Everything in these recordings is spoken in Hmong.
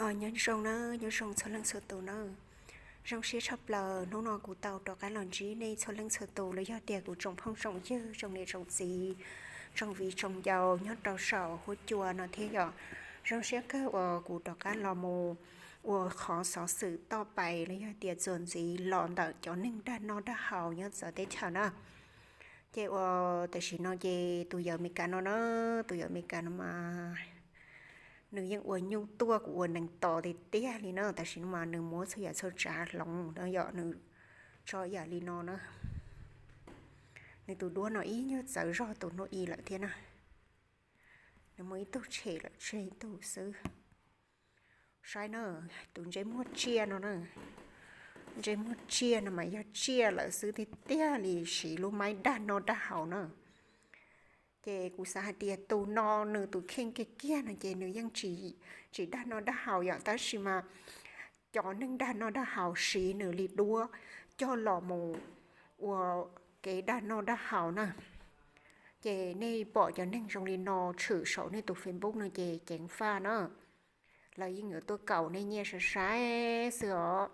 Os, nyob zoo na, nyob zoo txhua leej txhua tus na. Zoo siab tshaj plaws hnub no kuv tau rov qab los ntsib nej txhua leej txhua tus los yog tias kuv tsoom phooj tsoom ywg, tsoom niam tsoom txiv, tsoom viv tsoom ncaus nyob rau saum huab cua no thiab yom. Zoo siab kawg uas kuv rov qab los mus ua qhov xov xwm toj pais los yog tias txuas ntxiv los ntawm cov neeg dag noj dag haus nyob txawv teb chaws na. Ces uas tam sim no ces tus yawm Amelikas no na, tus yawm Amelikas no mas nws yeej ua nyuj tuaj kuv ua neeg tos tiag tiag li na. Tam sim no mas nws muab txhua yam txhua tsav hloov no yom, nws tso yam li no na. Nws tus duab no ib nyuag txawv zog tus hnub i lawm thiab na. Nws muaj ib tug tshem lawm tseg ib tug xwb. Saib na, tus ntsej muag tsiaj no na, ntsej muag tsiaj no mas yog tsiaj lawm xwb tiag tiag li, siv lub maib dag noj dag haus na. Ces kuv xav hais tias tus no nws tus kheej kiag kiag no ces nws yeej tsis, tsis dag noj dag haus yom, tab sis mas cov neeg dag noj dag haus siv nws li duab coj los mus ua kev dag noj dag haus na. Ces nej pom cov neeg zoo li no tshwm saum nej tus Facebook no ces ceev faj na, lawv yeej yuav tuaj kaum nej nyiaj sai sai xwb os.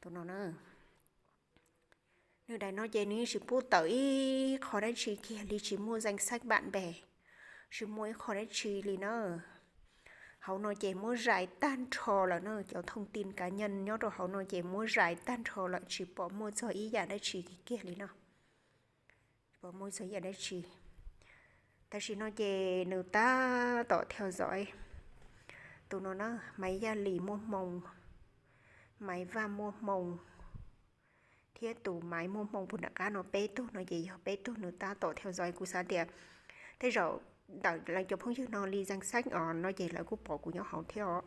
Tus no na, nws daim no ces nws yeej tsis pub tawm ib qho dab tsi kiag li, tsis muaj danh sách bạn bè, tsis muaj ib qho dab tsi li na. Hauv no ces muab zais tag nrho lawm na, cov thông tin cá nhân nyob rau hauv no ces muab zais tag nrho lawm, tsis pom muaj txog ib yam dab tsi kiag li no. Tsis pom muaj txog ib yam dab tsi. Tam sim no ces nws tab tom theo dõi tus no na, Maiv Yaj Lis muaj hmoo, Maiv Vaj muaj hmoo thiab tus Maiv muaj hmoo puag nram qab no, peb tug no ces yog peb tug nws tab tom theo dõi. Kuv xav tias tej zaum ntawm lawv cov phooj ywg no li danh sách os no ces lawv kuj pom kuv nyob hauv thiab os.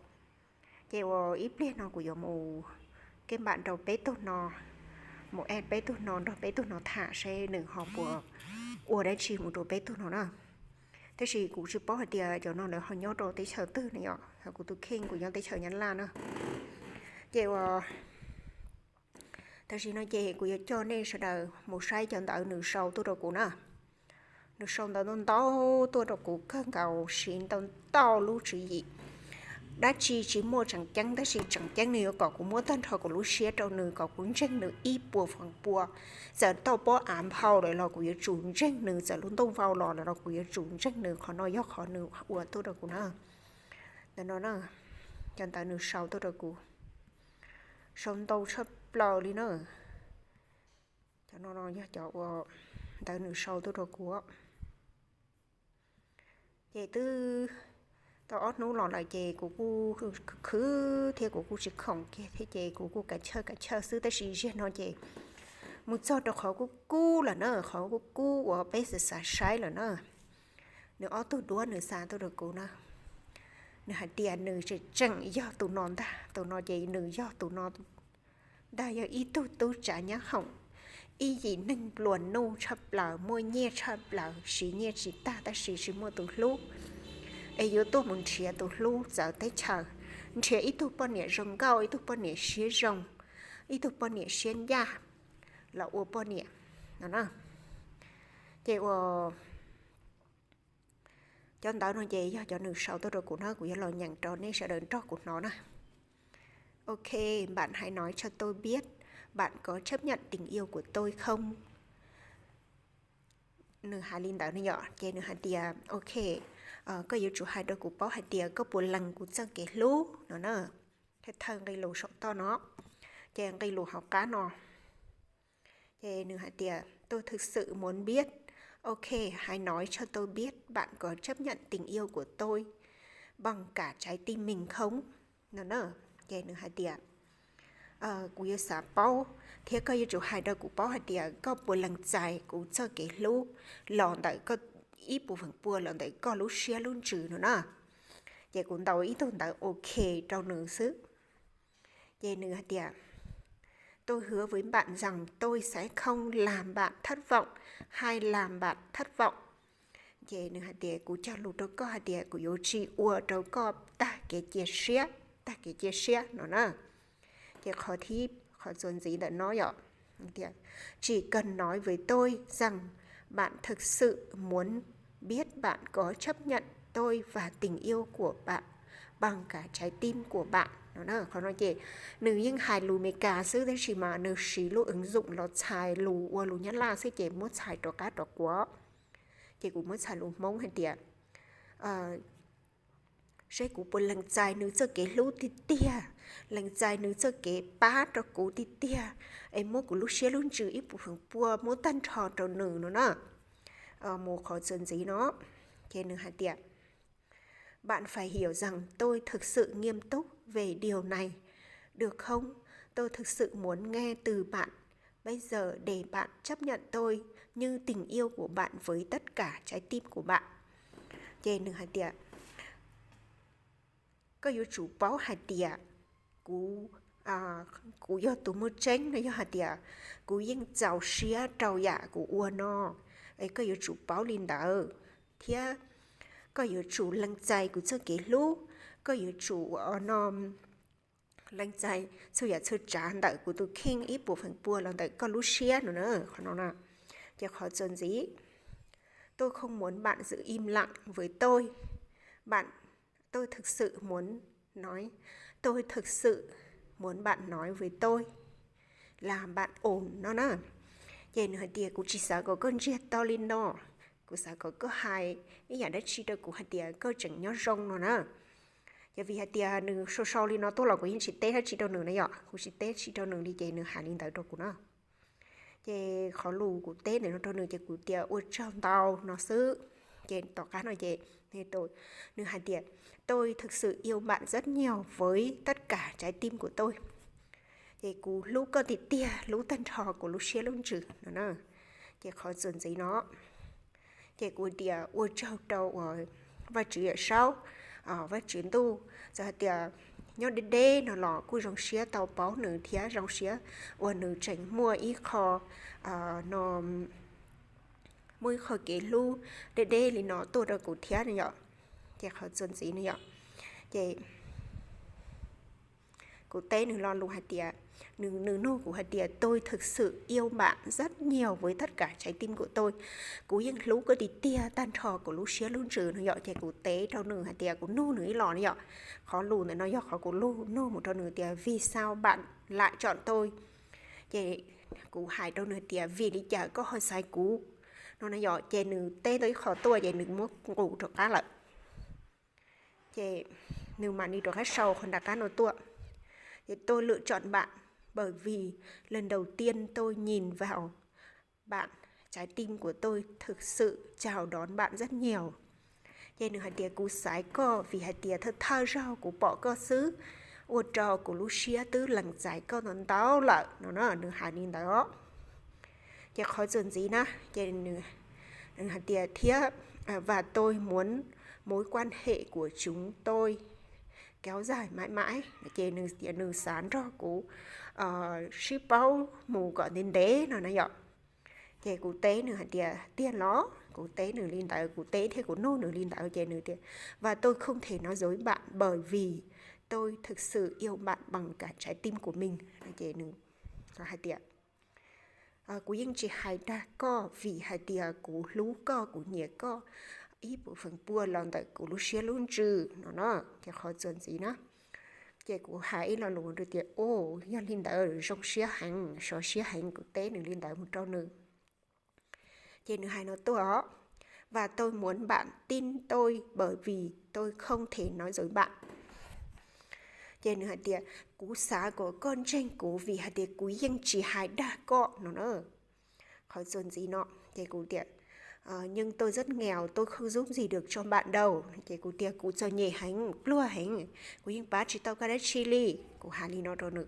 Ces uas ib pliag no kuv yuav mus kết bạn rau peb tug no, mus add peb tug no nrog peb tug no tham seb nws ho puas ua dab tsi mus rau peb tug no na. Tab sis kuv tsis paub hais tias cov no lawv ho nyob rau teb chaws twg ne yom, kuv tus kheej kuv nyob teb chaws Nyab Laj na. Ces uas tam sim no ces kuv yuav coj nej sawv daws mus saib cov ntawv nws sau tuaj rau kuv na. Nws sau ntawv ntau ntau tuaj rau kuv kawg nkaus, siv ntau ntau lub tswv yim. Dab tsi tsis muaj tseem ceeb, tab sis tseem ceeb nws yuav kom kuv muab tag nrho kuv lub siab rau nws, kom kuv ntseeg nws ib puas feem pua. Txawm tau pob av nphau lawm los kuv yuav tsum ntseeg nws, txawm lub ntuj vau los lawm los kuv yuav tsum ntseeg nws. Qhov no yog qhov nws ua tuaj rau kuv na. Ntawm no na, cov ntawv nws sau tuaj rau kuv, sau ntau tshaj plaws li na. Cov no no yog cov uas ntawv nws sau tuaj rau kuv. Ces twb tau ob hnub los lawm ces kuv kuj khwv khwv thiab kuv kuj tsis khoom kiag thiab ces kuv kuj kav chawj kav chawj xwb, tab sis ziag no ces mus txog rau qhov kub kub lawm na, qhov kub kub uas peb xav xav saib lawm na. Nws ob tug duab nws xa tuaj rau kuv na. Nws hais tias nws tseem tseem yog tus no ntag, tus no ces nws yog tus no ntag, yog ib tug tub tsav nyab hoom, ib yim neeg nplua nuj tshaj plaws, muaj nyiaj tshaj plaws, siv nyiaj tsis tag tab sis tsis muaj tus hlub, es yuav tuaj mus nrhiav tus hlub txawv teb chaws, nrhiav ib tug poj niam zoo nkauj, ib tug poj niam siab zoo, ib tug poj niam siab ncaj los ua poj niam no na. Ces uas cov ntawv no ces yog cov nws sau tuaj rau kuv na, kuv yuav los nyeem rau nej sawv daws nrog kuv hnov na. Ok, bạn hãy nói cho tôi biết bạn có chấp nhận tình yêu của tôi không? Nws hais li ntawd ne yom, ces nws hais tias ok, koj yuav tsum hais rau kuv paub hais tias koj puas lees kuv txoj kev hlub no na. Thawj thawj nqe lus saum toj no, ces nqe lus hauv qab no ces nws hais tias tôi thực sự muốn biết, ok, hãy nói cho tôi biết bạn có chấp nhận tình yêu của tôi bằng cả trái tim mình không? No na, ces nws hais tias kuv yuav xav paub thiab koj yuav tsum hais rau kuv paub hais tias koj puas lees txais kuv txoj kev hlub los ntawm koj ib puas feem pua, los ntawm koj lub siab lub ntsws no na. Ces kuv ntaus ib tug ntawv ok rau nws xwb. Ces nws hais tias tôi hứa với bạn rằng tôi sẽ không làm bạn thất vọng hay làm bạn thất vọng. Ces nws hais tias kuv cog lus rau koj hais tias kuv yuav tsis ua rau koj tag kev cia siab, tag kev cia siab no na. Ces qhov thib, qhov txuas ntxiv ntawm no yom, chỉ cần nói với tôi rằng bạn thực sự muốn biết bạn có chấp nhận tôi và tình yêu của bạn bằng cả trái tim của bạn no na. Qhov no ces nws yeej hais lus Meskas xwb tab sis mas nws siv lub ứng dụng los txhais lus ua lus Nyab Laj xwb ces muab txhais rov qab rov kuv. Ces kuv muab txhais lus Hmoob hais tias, seb kuv puas lees txais nws txoj kev hlub tiag tiag, lees txais nws txoj kev pab rau kuv tiag tiag, es muab kuv lub siab lub ntsws ib puas feem pua muab tag nrho rau nws no na. Mus qhov txuas ntxiv no, ces nws hais tias, bạn phải hiểu rằng tôi thực sự nghiêm túc về điều này, được không? Tôi thực sự muốn nghe từ bạn bây giờ để bạn chấp nhận tôi như tình yêu của bạn với tất cả trái tim của bạn. Ces nws hais tias, koj yuav tsum paub hais tias kuv, kuv yog tus muaj tseeb no, yog hais tias kuv yeej txaus siab rau yam kuv ua no, es koj yuav tsum paub li ntawd, thiab koj yuav tsum lees txais kuv txoj kev hlub, koj yuav tsum no lees txais txhua yam txhua tsav ntawm kuv tus kheej ib puas feem pua los ntawm koj lub siab no na, qhov no na. Ces qhov txuas ntxiv, tôi không muốn bạn giữ im lặng với tôi, bạn, tôi thực sự muốn nói, tôi thực sự muốn bạn nói với tôi là bạn ổn no na. Ces nws hais tias kuv tsis xav kom koj ntsiag to li no, kuv xav kom koj hais ib yam dab tsi rau kuv hais tias koj tseem nyob zoo no na. Ces vim hais tias nws sau sau li no tuaj los kuv yeej tsis teb dab tsi rau nws na yom, kuv tsis teb tsi rau nws li ces nws hais li ntawd rau kuv na. Ces qhov lus kuv teb ntawm no rau nws ces kuv tias ua tsaug ntau no xwb. Ces tom qab no ces nws hais tias tôi thực sự yêu bạn rất nhiều với tất cả trái tim của tôi. Ces kuv hlub koj tiag tiag, hlub tag nrho kuv lub siab lub ntsws no na. Ces qhov txuas ntxiv no, ces kuv tias ua tsaug rau uas Vaj Tswv Yawm Saub, Vaj Tswv Ntuj, txawm hais tias nyob deb deb no los kuj zoo siab tau paub nws thiab zoo siab uas nws tseem muaj ib qho no, muaj ib qho kev hlub deb deb li no tuaj rau kuv thiab no yom. Ces qhov txuas ntxiv no yom, ces kuv teb nws lo lus hais tias, nws nws nug kuv hais tias tôi thực sự yêu bạn rất nhiều với tất cả trái tim của tôi, kuv yeej hlub koj tiag tiag tag nrho kuv lub siab lub ntsws no yom. Ces kuv teb rau nws hais tias kuv nug nws ib los no yom, qhov lus ntawm no yog qhov kuv nug mus rau nws tias vì sao bạn lại chọn tôi. Ces kuv hais rau nws tias vim li cas koj ho xaiv kuv no na yom. Ces nws teb tau ib qho tuaj ces nws muab nqus rov qab lawm. Ces nws mam li rov qab sau qhov nram qab no tuaj. Tôi lựa chọn bạn bởi vì lần đầu tiên tôi nhìn vào bạn, trái tim của tôi thực sự chào đón bạn rất nhiều. Ces nws hais tias kuv xaiv koj vim hais tias thawj thawj zaug kuv pom koj xwb, ua rau kuv lub siab twb lees txais koj ntau ntau lawm no na, nws hais li ntawd os. Ces qhov txuas ntxiv na, ces nws hais tias thiab và tôi muốn mối quan hệ của chúng tôi kéo dài mãi mãi, ces nws tias nws xav nrog kuv sib paub mus kom ntev ntev no na yom. Ces kuv teb nws hais tias tiag los? Kuv teb nws li ntawd, kuv teb thiab kuv nug nws li ntawd ces nws tias và tôi không thể nói dối bạn bởi vì tôi thực sự yêu bạn bằng cả trái tim của mình. Ces nws hais tias kuv yeej tsis hais dag koj vim hais tias kuv hlub koj, kuv nyiam koj ib puas feem pua los ntawm kuv lub siab lub ntsws no na. Ces qhov txuas ntxiv na, ces kuv hais ib lo lus tias o, yog li ntawd zoo siab heev, sov siab heev, kuv teb nws li ntawd mus rau nws. Ces nws hais no tuaj os, và tôi muốn bạn tin tôi bởi vì tôi không thể nói dối bạn. Ces nws hais tias kuv xav kom koj ntseeg kuv vim hais tias kuv yeej tsis hais dag koj no na. Qhov txuas ntxiv no, ces kuv tias nhưng tôi rất nghèo, tôi không giúp gì được cho bạn đâu. Ces kuv tias kuv txom nyem heev, pluag heev, kuv yeej pab tsis tau koj dab tsi li. Kuv hais li no rau nws.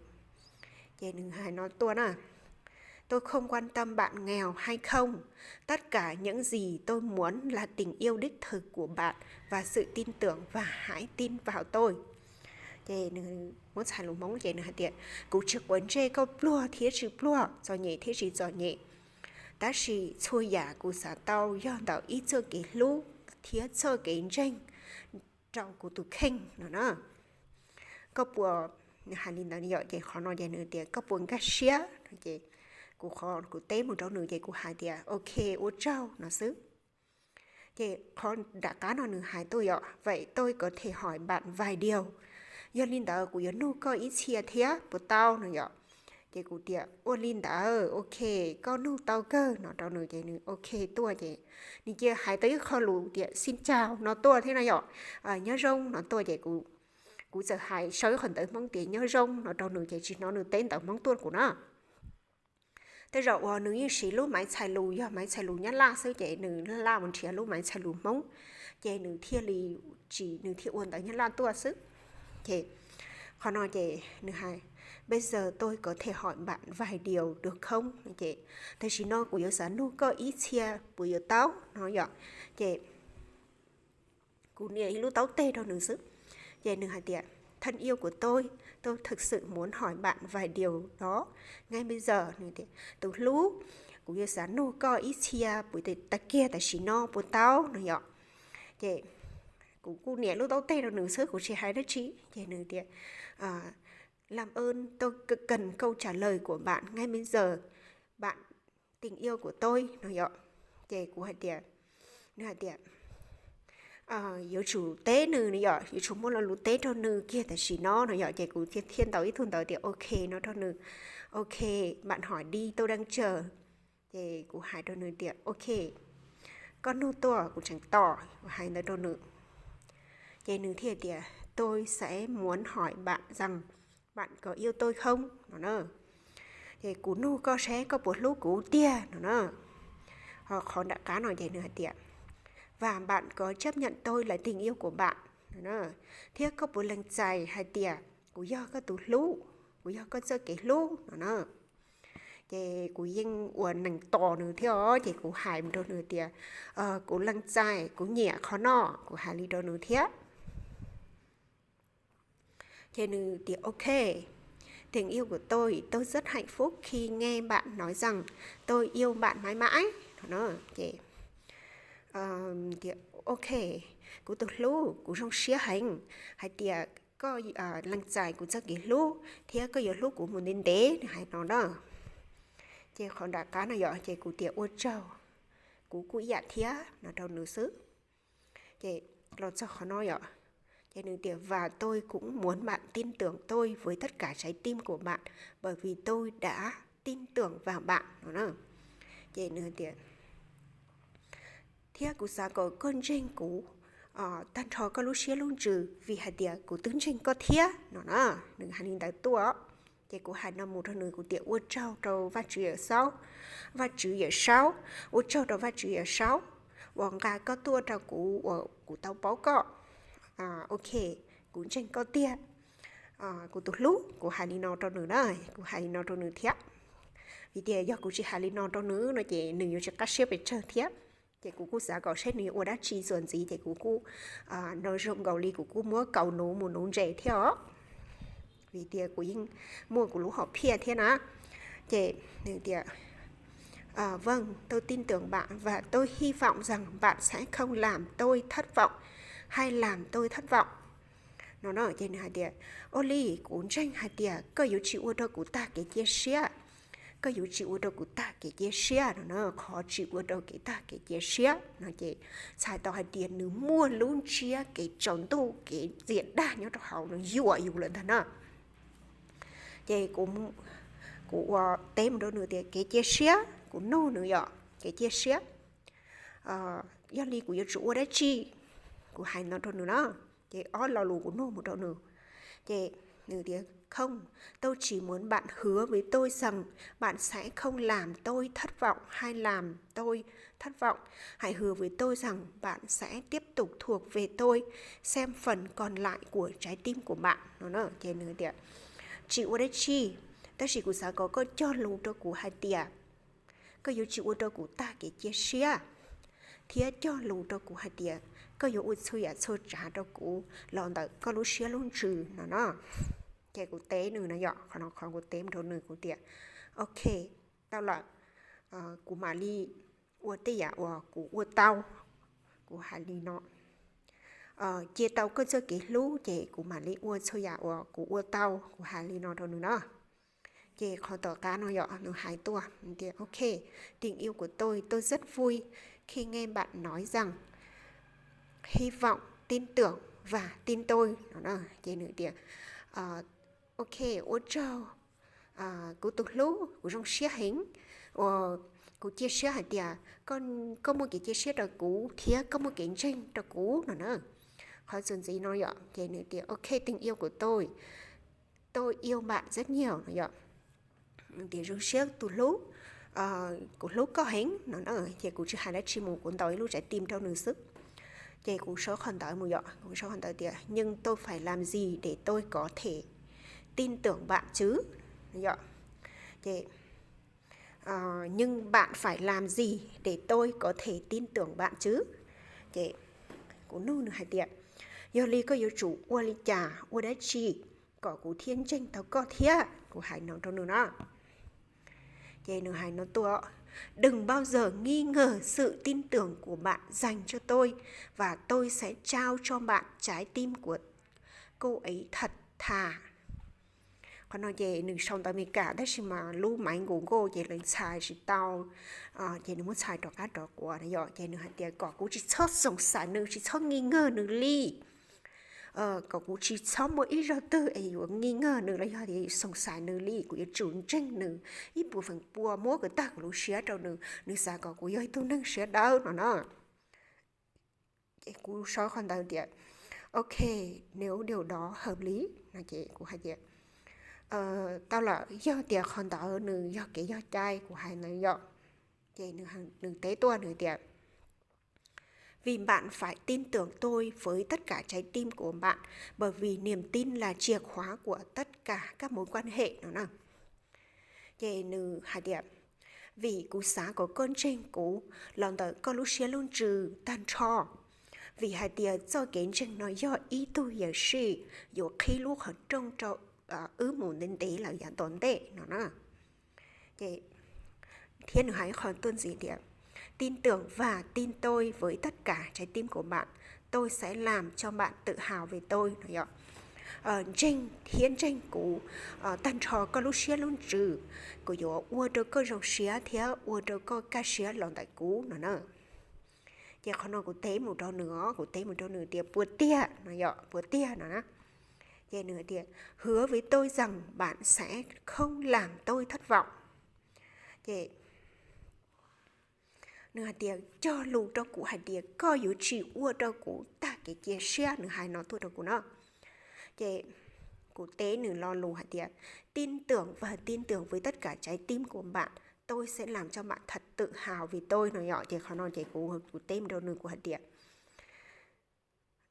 Ces nws hais no tuaj na, tôi không quan tâm bạn nghèo hay không, tất cả những gì tôi muốn là tình yêu đích thực của bạn và sự tin tưởng và hãy tin vào tôi. Ces nws muab txhais lus Hmoob ces nws hais tias kuv tsis quav ntsej koj pluag thiab tsis pluag, txom nyem thiab tsis txom nyem, tab sis txhua yam kuv xav tau yog ntawm ib txoj kev hlub thiab txoj kev ntseeg rau kuv tus kheej no na. Koj puas, nws hais li ntawd yom, ces qhov no ces nws tias koj puas nkag siab no ces kuv, kuv teb mus rau nws ces kuv hais tias ok, ua tsaug no xwb. Ces qhov nram qab no nws hais tuaj yom, vậy tôi có thể hỏi bạn vài điều. Yog li ntawd kuv yuav nug koj ib txhia thiab puas tau no yom. Ces kuv tias ua li ntawd, ok, koj nug tau kawg no rau nws ces nws ok tuaj ces nws cia hais tau ib qho lus tias xin chào no tuaj thiab no yom, nyob zoo no tuaj ces kuv txawm hais sau ib qho ntawv Hmoob tias nyob zoo no rau nws ces tsis hnov nws teb ntawv Hmoob tuaj kuv na. Tej zaum uas nws yeej siv lub máy xài lùi, yog máy xài lùi Nyab Laj xwb ces nws laj mus nrhiav lub máy xài lùi Hmoob, ces nws thiaj li tsis, nws thiaj ua ntawv Nyab Laj tuaj xwb. Ces qhov no ces nws hais bây giờ tôi có thể hỏi bạn vài điều được không no ces tam sim no kuv yuav xav nug koj ib txhia puas yuav tau no yom. Ces kuv nias ib lub taub teg rau nws xwb. Ces nws hais tias thân yêu của tôi, tôi thực sự muốn hỏi bạn vài điều đó ngay bây giờ. Tus hlub, kuv yuav xav nug koj ib txhia puas tag kiag tam sim no puas tau no yom. Ces kuv kuj nias lub taub teg rau nws xwb, kuv tsis hais dab tsi. Ces nws tias làm ơn tôi cần câu trả lời của bạn ngay bây giờ, bạn tình yêu của tôi no yom. Ces kuv hais tias, nws hais tias yuav tsum teb nws no yom, yuav tsum muaj lo lus teb rau nws kiag tam sim no no yom. Ces kuv thiaj ntaus ib tug ntawv tias ok no rau nws, ok, bạn hỏi đi tôi đang chờ. Ces kuv hais rau nws tias ok, koj nug tuaj kuv tseem tos, kuv hais ntawd rau nws. Ces nws thiaj tias tôi sẽ muốn hỏi bạn rằng bạn có yêu tôi không no na. Ces kuv nug koj seb koj puas hlub kuv tiag no na. Ho qhov nram qab no ces nws hais tias và bạn có chấp nhận tôi là tình yêu của bạn no na, thiab koj puas lees txais hais tias kuv yog koj tus hlub, kuv yog koj txoj kev hlub no na. Ces kuv yeej ua neeg tos nws thiab os, ces kuv hais mus rau nws tias kuv lees txais, kuv nyiam qhov no, kuv hais li rau nws thiab. Ces nws tias ok, tình yêu của tôi, tôi rất hạnh phúc khi nghe bạn nói rằng tôi yêu bạn mãi mãi no. Ces tias ok, kuv tus hlub, kuv zoo siab heev hais tias koj lees txais kuv txoj kev hlub thiab koj yuav hlub kuv mus ntev ntev, nws hais no na. Ces qhov nram qab no yom, ces kuv tias ua tsaug, kuv kuj ib yam thiab no rau nws xwb. Ces los txog qhov no yom, ces nws tias và tôi cũng muốn bạn tin tưởng tôi với tất cả trái tim của bạn, bởi vì tôi đã tin tưởng vào bạn no na. Ces nws tias thiab kuv xav kom koj ntseeg kuv tag nrho koj lub siab lub ntsws, vim hais tias kuv twb ntseeg koj thiab no na. Nws hais li ntawd tuaj. Ces kuv hais no mus rau nws, kuv tias ua tsaug rau Vaj Tswv Yawm Saub, Vaj Tswv Yawm Saub, ua tsaug rau Vaj Tswv Yawm Saub uas nqa koj tuaj rau kuv uas kuv tau paub koj. Ok, kuv ntseeg koj tiag, kuv tus hlub. Kuv hais li no rau nws na, kuv hais li no rau nws thiab. Vim tias yog kuv tsis hais li no rau nws no ces nws yuav tsis qab siab pes tsawg thiab. Ces kuv kuj xav kom seb nws yuav ua dab tsi txuas ntxiv, ces kuv kuj no zoo nkaus li kuv kuj muab kaus nuv mus nuv ntses thiab os, vim tias kuv yeej muaj kuv lub hom phiaj thiab na. Ces nws tias vâng, tôi tin tưởng bạn và tôi hy vọng rằng bạn sẽ không làm tôi thất vọng hay làm tôi thất vọng no na. Ces nws hais tias ua li, kuv ntseeg hais tias koj yuav tsis ua rau kuv tag kev cia siab, koj yuav tsis ua rau kuv tag kev cia siab no na. Qhov tsis ua rau kev tag kev cia siab no ces txhais tau hais tias nws muaj lub ntsiab kev tsaus ntuj, kev txias dag nyob rau hauv, nws yuam yus lawm ntag na. Ces kuv ua teb mus rau nws tias kev cia siab, kuv nug nws yom, kev cia siab, yog li kuv yuav tsum ua dab tsi? Kuv hais no rau nws na. Ces ob lo lus kuv nug mus rau nws. Ces nws tias không, tôi chỉ muốn bạn hứa với tôi rằng bạn sẽ không làm tôi thất vọng hay làm tôi thất vọng. Hãy hứa với tôi rằng bạn sẽ tiếp tục thuộc về tôi, xem phần còn lại của trái tim của bạn no na. Ces nws tias tsis ua dab tsi, tab sis kuv xav kom koj cog lus rau kuv hais tias koj yuav tsis ua rau kuv tag kev cia siab, thiab cog lus rau kuv hais tias koj yuav ua txhua yam txhua tsav rau kuv los ntawm koj lub siab lub ntsws no na. Ces kuv teb nws no yom, qhov no qhov kuv teb rau nws, kuv tias ok, tau lawm, kuv mam li ua tej yam uas kuv ua tau, kuv hais li no. Cia tau koj txoj kev hlub ces kuv mam li ua txhua yam uas kuv ua tau, kuv hais li no rau nws na. Ces qhov tom qab no yom, nws hais tuaj tias ok, tình yêu của tôi, tôi rất vui khi nghe bạn nói rằng hy vọng, tin tưởng và tin tôi no. Ces nws tias, ok, ua tsaug kuv tus hlub, kuv zoo siab heev uas kuv cia siab hais tias koj muaj kev cia siab rau kuv thiab koj muaj kev ntseeg rau kuv no na. Qhov txuas ntxiv no yom, ces nws tias ok, tình yêu của tôi, tôi yêu bạn rất nhiều no yom. Tias zoo siab tus hlub, kuv hlub koj heev no na. Ces kuv tsis hais dab tsi mus, kuv ntaus ib lub trái tim rau nws xwb. Ces kuv sau qhov ntawd mus yom, kuv sau qhov ntawd tias nhưng tôi phải làm gì để tôi có thể tin tưởng bạn chứ yom. Ces nhưng bạn phải làm gì để tôi có thể tin tưởng bạn chứ. Ces kuv nug nws hais tias yog li koj yuav tsum ua li cas, ua dab tsi kom kuv thiaj ntseeg tau koj thiab? Kuv hais no rau nws na. Ces nws hais no tuaj, đừng bao giờ nghi ngờ sự tin tưởng của bạn dành cho tôi, và tôi sẽ trao cho bạn trái tim của cô ấy thật thà. Qhov no ces nws sau ntawv Amelikas tab sis mas lub maiv nkus nkauj ces lawv txhais tsis tau, ces nws muab txhais rov qab rov quav na yom. Ces nws hais tias kom kuv tsis txhob xoom xaiv nws, tsis txhob nghi ngờ nws li, kom kuv tsis txhob muaj ib zaug twg es yuav nghi ngờ nws los yog tias xoom xaiv nws li. Kuv yuav tsum ntseeg nws ib puas feem pua, muab kom tag kuv lub siab rau nws, nws xav kom kuv yog ib tug neeg siab dawb no na. Ces kuv sau qhov ntawd tias ok, nếu điều đó hợp lý no ces kuv hais tias tau lawm, yog tias qhov ntawd nws yog kev yog cai, kuv hais ntawd yom. Ces nws teb tuaj nws tias vì bạn phải tin tưởng tôi với tất cả trái tim của bạn, bởi vì niềm tin là chìa khóa của tất cả các mối quan hệ no na. Ces nws hais tias vim kuv xav kom koj ntseeg kuv los ntawm koj lub siab lub ntsws tag nrho, vim hais tias txoj kev ntseeg no yog ib tug yawm sij yuav qhib lub qhov rooj rau wb mus ntev ntev lawm yav tom ntej no na. Ces thiab nws hais qhov tuaj ntxiv tias tin tưởng và tin tôi với tất cả trái tim của bạn, tôi sẽ làm cho bạn tự hào về tôi no yom. Ntseeg thiab ntseeg kuv tag nrho koj lub siab lub ntsws, kuv yuav ua rau koj zoo siab thiab ua rau koj kaj siab los ntawm kuv no na. Ces qhov no kuv teb mus rau nws os, kuv teb mus rau nws tias puas tiag no yom, puas tiag no na. Ces nws tias hứa với tôi rằng bạn sẽ không làm tôi thất vọng. Ces nws hais tias cog lus rau kuv hais tias koj yuav tsis ua rau kuv tag kev cia siab, nws hais no tuaj rau kuv na. Ces kuv teb nws lo lus hais tias tin tưởng và tin tưởng với tất cả trái tim của bạn, tôi sẽ làm cho bạn thật tự hào về tôi no yom. Ces qhov no ces kuv kuv teb mus rau nws kuv hais tias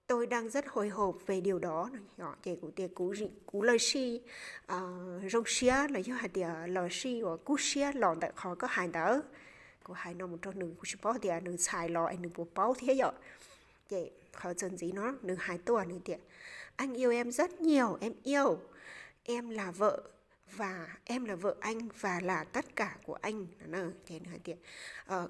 tôi đang rất hồi hộp về điều đó no yom. Ces kuv tias kuv lossis zoo siab los yog hais tias lossis uas kub siab los ntawm qhov koj hais ntawd. Kuv hais no mus rau nws, kuv tsis paub tias nws txhais los es nws puas paub thiab yom. Ces qhov txuas ntxiv no nws hais tuaj nws tias anh yêu em rất nhiều, em yêu, em là vợ và em là vợ anh và là tất cả của anh no. Ces nws hais tias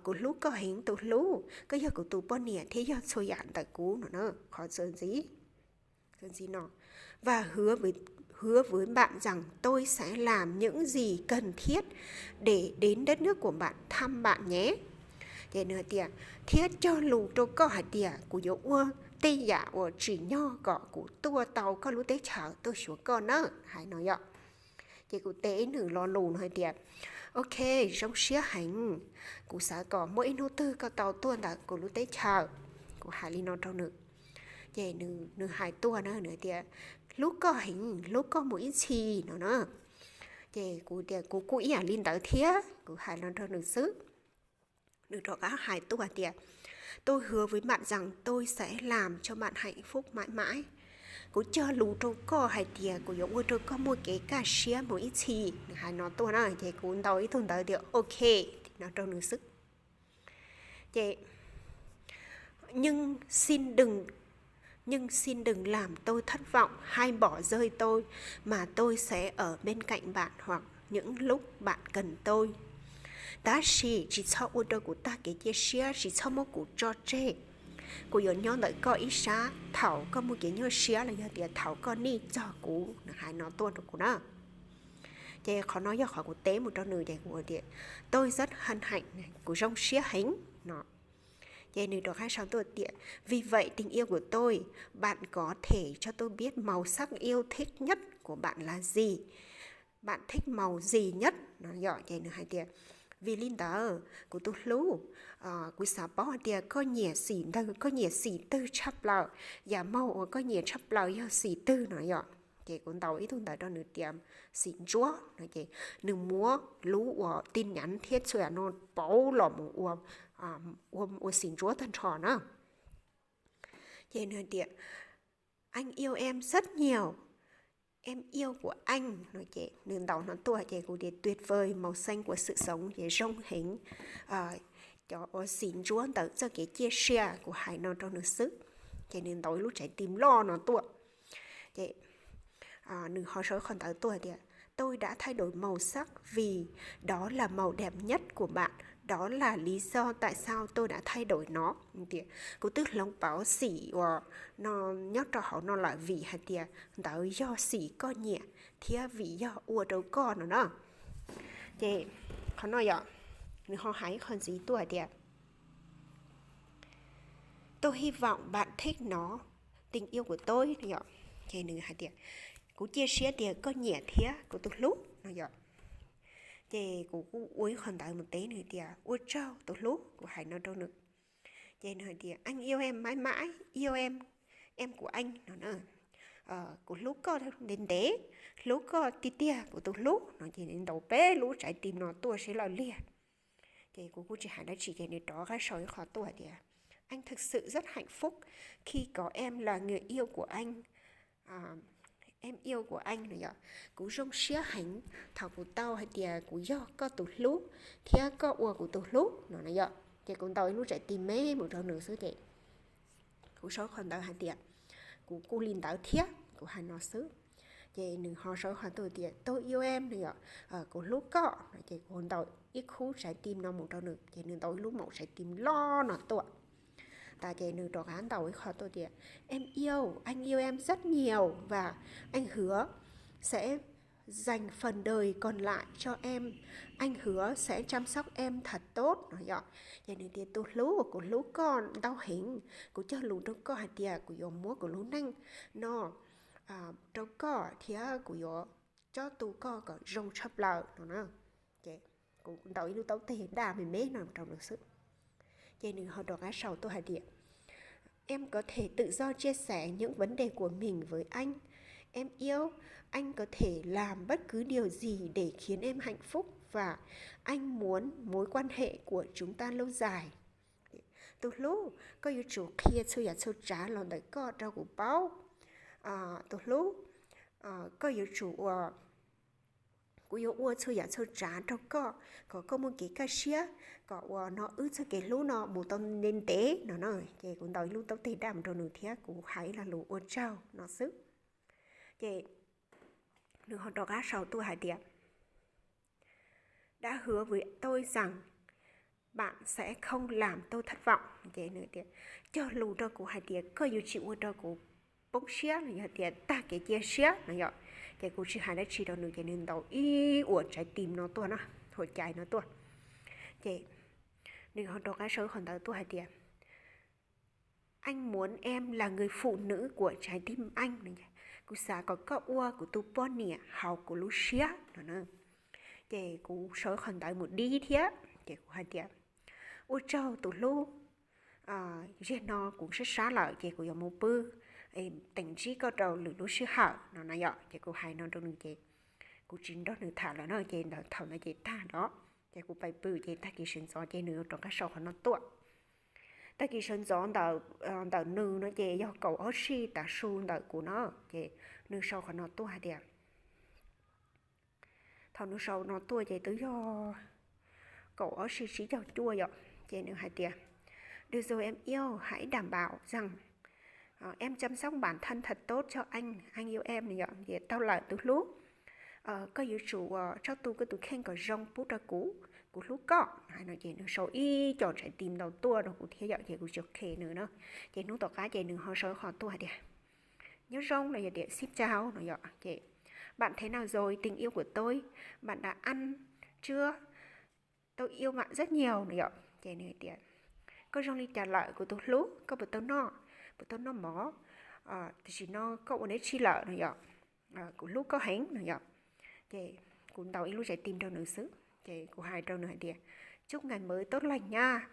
kuv hlub koj heev tus hlub, koj yog kuv tus poj niam thiab yog txhua yam ntawm kuv no na. Qhov txuas ntxiv, txuas ntxiv no và hứa với, hứa với bạn rằng tôi sẽ làm những gì cần thiết để đến đất nước của bạn thăm bạn nhé. Ces nws hais tias thiab cog lus rau koj hais tias kuv yuav ua tej yam uas tsim nyog kom kuv tuaj tau koj lub teb chaws tuaj xyuas koj na, hais no yom. Ces kuv teb nws lo lus no hais tias ok, zoo siab heev, kuv xav kom muaj ib hnub twg koj tau tuaj ntawm kuv lub teb chaws. Kuv hais li no rau nws. Ces nws hais tuaj na, nws tias hlub koj heev, hlub koj mus ib txhis no na. Ces kuv tias kuv kuj ib yam li ntawd thiab, kuv hais no rau nws xwb. Nws rov qab hais tuaj tias tôi hứa với bạn rằng tôi sẽ làm cho bạn hạnh phúc mãi mãi. Kuv cog lus rau koj hais tias kuv yuav ua rau koj muaj kev kaj siab mus ib txhis. Nws hais no tuaj na, ces kuv ntaus ib tug ntawv tias ok no rau nws xwb. Ces nhưng xin đừng, nhưng xin đừng làm tôi thất vọng hay bỏ rơi tôi, mà tôi sẽ ở bên cạnh bạn hoặc những lúc bạn cần tôi. Tab sis tsis txhob ua rau kuv tag kev cia siab, tsis txhob muab kuv tso tseg. Kuv yuav nyob ntawm koj ib sab thaum koj muaj kev nyuaj siab los yog tias thaum koj nij txog kuv, nws hais no tuaj rau kuv na. Ces qhov no yog qhov kuv teb mus rau nws, ces kuv tias tôi rất hân hạnh, kuv zoo siab heev no. Ces nws rov qab sau tuaj tias, vì vậy tình yêu của tôi, bạn có thể cho tôi biết màu sắc yêu thích nhất của bạn là gì? Bạn thích màu gì nhất? No yom, ces nws hais tias, vim li ntawd kuv tus hlub, kuv xav paub hais tias koj nyiam xim ntawd, koj nyiam xim twg tshaj plaws, yam màu uas koj nyiam tshaj plaws yog xim twg no yom. Ces kuv ntaus ib tug ntawv rau nws tias xim ntsuab no ces nws muab lub uas tin nhắn thiab txhua yam no pauv los mus ua, ua, ua xim ntsuab tag nrho na. Ces nws tias, anh yêu em rất nhiều, em yêu của anh no ces nws ntaus no tuaj ces kuv tias tuyệt vời, màu xanh của sự sống ces zoo heev, cov uas xim ntsuab ntawm txoj kev ciaj sia, kuv hais no rau nws xwb. Ces nws ntaus ib lub tsav tim loj no tuaj. Ces nws ho sau qhov ntawv tuaj tias, tôi đã thay đổi màu sắc vì đó là màu đẹp nhất của bạn, đó là lý do tại sao tôi đã thay đổi nó. Tias kuv twb hloov pauv xim uas no nyob rau hauv no lawm vim hais tias ntawd yog xim koj nyiam thiab vim yog ua rau koj no na. Ces qhov no yom, nws ho hais qhov ntxiv tuaj hais tias, tôi hy vọng bạn thích nó, tình yêu của tôi no yom. Ces nws hais tias, kuv cia siab tias koj nyiam thiab kuv tus hlub no yom. Ces kuv kuj ua ib qhov ntawv mus teb nws tias, ua tsaug tus hlub, kuv hais no rau nws. Ces nws hais tias, anh yêu em mãi mãi, yêu em, em của anh no na. Kuv hlub koj ntev ntev, hlub koj tiag tiag kuv tus hlub no ces nws ntaus peb lub tsav tim no tuaj sib law liag. Ces kuv kuj tsis hais dab tsi ces nws rov qab sau ib qho tuaj hais tias, anh thực sự rất hạnh phúc khi có em là người yêu của anh, em yêu của anh no yom. Kuv zoo siab heev thaum kuv tau hais tias kuv yog koj tus hlub thiab koj ua kuv tus hlub no na yom. Ces kuv ntaus ib lub tsav tim me mus rau nws xwb ces kuv sau qhov ntawv hais tias, kuv kuj li ntawd thiab, kuv hais no xwb. Ces nws ho sau qhov tuaj tias, tôi yêu em no yom, kuv hlub koj no ces kuv ntaus ib khub tsav tim no mus rau nws ces nws ntaus ib lub maum tsav tim loj no tuaj. Tas ces nws rov qab ntaus ib qho tuaj tias, em yêu, anh yêu em rất nhiều và anh hứa sẽ dành phần đời còn lại cho em, anh hứa sẽ chăm sóc em thật tốt no yom. Ces nws tias, tus hlub, kuv hlub koj ntau heev, kuv cog lus rau koj hais tias kuv yuav muab kuv lub neej no rau koj thiab kuv yuav cob tu koj kom zoo tshaj plaws no na. Ces kuv ntaus ib lub taub teg daj me me no rau nws xwb. Ces nws ho rov qab sau tuaj hais tias, em có thể tự do chia sẻ những vấn đề của mình với anh. Em yêu, anh có thể làm bất cứ điều gì để khiến em hạnh phúc và anh muốn mối quan hệ của chúng ta lâu dài. Tus hlub, koj yuav tsum qhia txhua yam txhua tsav los ntawm koj rau kuv paub. Tus hlub, koj yuav tsum ua, kuv yuav ua txhua yam txhua tsav rau koj kom koj muaj kev kaj siab kom uas no wb txoj kev hlub no mus tau ntev ntev no na. Ces kuv ntaus ib lub taub teg daj mus rau nws thiab kuv hais ib lo lus ua tsaug no xwb. Ces nws ho rov qab sau tuaj hais tias, đã hứa với tôi rằng bạn sẽ không làm tôi thất vọng. Ces nws tias, cog lus rau kuv hais tias koj yuav tsis ua rau kuv poob siab los yog tias tag kev cia siab no yom. Ces kuv tsis hais dab tsi rau nws ces nws ntaus ib uas tsav tim no tuaj na, hua cai no tuaj. Ces nws ho rov qab sau qhov ntawv tuaj hais tias, anh muốn em là người phụ nữ của trái tim anh no. Kuv xav kom koj ua kuv tus poj niam hauv kuv lub siab no na. Ces kuv sau qhov ntawv mus dib thiab ces kuv hais tias, ua tsaug tus hlub, zaum no kuv sab sab lawm ces kuv yuav mus pw, teem ntsib koj rau lwm lub sij hawm no na yom. Ces kuv hais no rau nws ces kuv tsis nrog nws tham lawm no ces ntawd thaum ntawd ces tag lawm ces kuv pais pw ces tag kis sawv ntxov ces nws rov qab sau qhov no tuaj. Tag kis sawv ntxov ntawm, ntawm nws no ces yog kaum ob sij tav su ntawm kuv no. Ces nws sau qhov no tuaj hais tias, thaum nws sau no tuaj ces twb yog kaum ob sij tsib caug cuaj yom. Ces nws hais tias, được rồi em yêu, hãy đảm bảo rằng em chăm sóc bản thân thật tốt cho anh, anh yêu em no yom. Ces tau lawm tus hlub, koj yuav tsum ua tsob tu koj tus kheej kom zoo pub rau kuv, kuv hlub koj hais no ces nws sau ib co tsav tim ntau tuaj rau kuv thiab yom ces kuv tsis qhia nws na. Ces hnub tom qab ces nws ho sau qhov tuaj hais tias, nhớ giống no yog tias xin chào no yom. Ces bạn thế nào rồi, tình yêu của tôi, bạn đã ăn chưa, tôi yêu bạn rất nhiều no yom. Ces nws tias, Koj zoo li cas lawm kuv tus hlub, koj puas tau noj, puas tau noj mov, tam sim no koj ua dab tsi lawm no yom? Kuv hlub koj heev no yom. Ces kuv ntaus ib lub tsai tim rau nws xwb ces kuv hais rau nws hais tias, chúc ngày mới tốt lành nha,